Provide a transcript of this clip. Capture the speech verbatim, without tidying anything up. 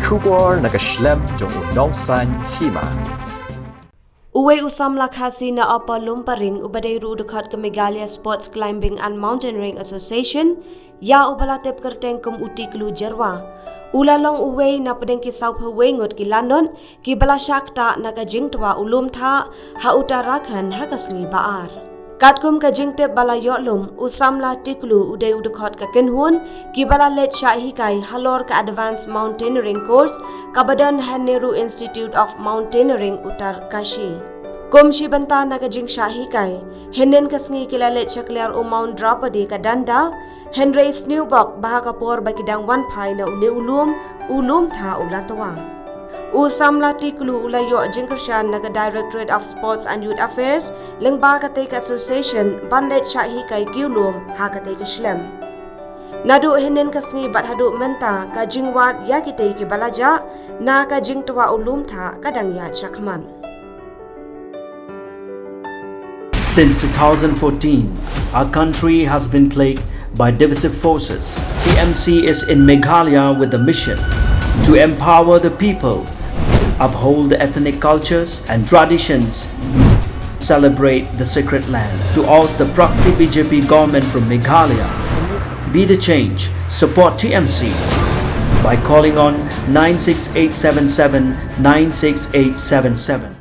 Khubor na ka shlem jong u Nongsaiñ Hima. Uwei u samla Khasi na Upper Lumparing uba dei ruh u dkhot ka Meghalaya Sports Climbing and Mountaineering Association, ïa uba la tip kyrteng kum u Tiklu Jyrwa, u la long uwei na pdeng ki sawphew wei ngut ki lanot kiba la shah ktah na ka jingtwa u lum thah ha Uttarakhand ha ka sngi ba ar. Katkum ka jingtip ba la ïoh lum, u samla Tiklu u dei u dkhot ka kynhun kiba la leit shah hikai halor ka Advanced Mountaineering Course kaba don ha Nehru Institute of Mountaineering, Uttarkashi. Kum shi bynta na ka jingshah hikai, hynnin ka sngi ki la leit shakliar u Mount Draupadi ka Danda, hynrei sniewbok ba ha ka por ba ki dang wan phai na une u lum, u lum thah u la twa. U samla Tiklu u la ïoh jingkyrshan na ka Directorate of Sports and Youth Affairs lyngba katei ka association ban leit shah hikai kiew lum ha katei ka shlem. Naduh hynnin ka sngi bad haduh mynta ka jingwad ïa kitei kiba la jah na ka jingtwa u lum thah ka dang ïaid shakhmat. Since two thousand fourteen, our country has been plagued by divisive forces. T M C is in Meghalaya with the mission to empower the people, uphold the ethnic cultures and traditions, celebrate the sacred land. To oust the proxy B J P government from Meghalaya, be the change, support T M C by calling on nine six eight seven seven nine six eight seven seven.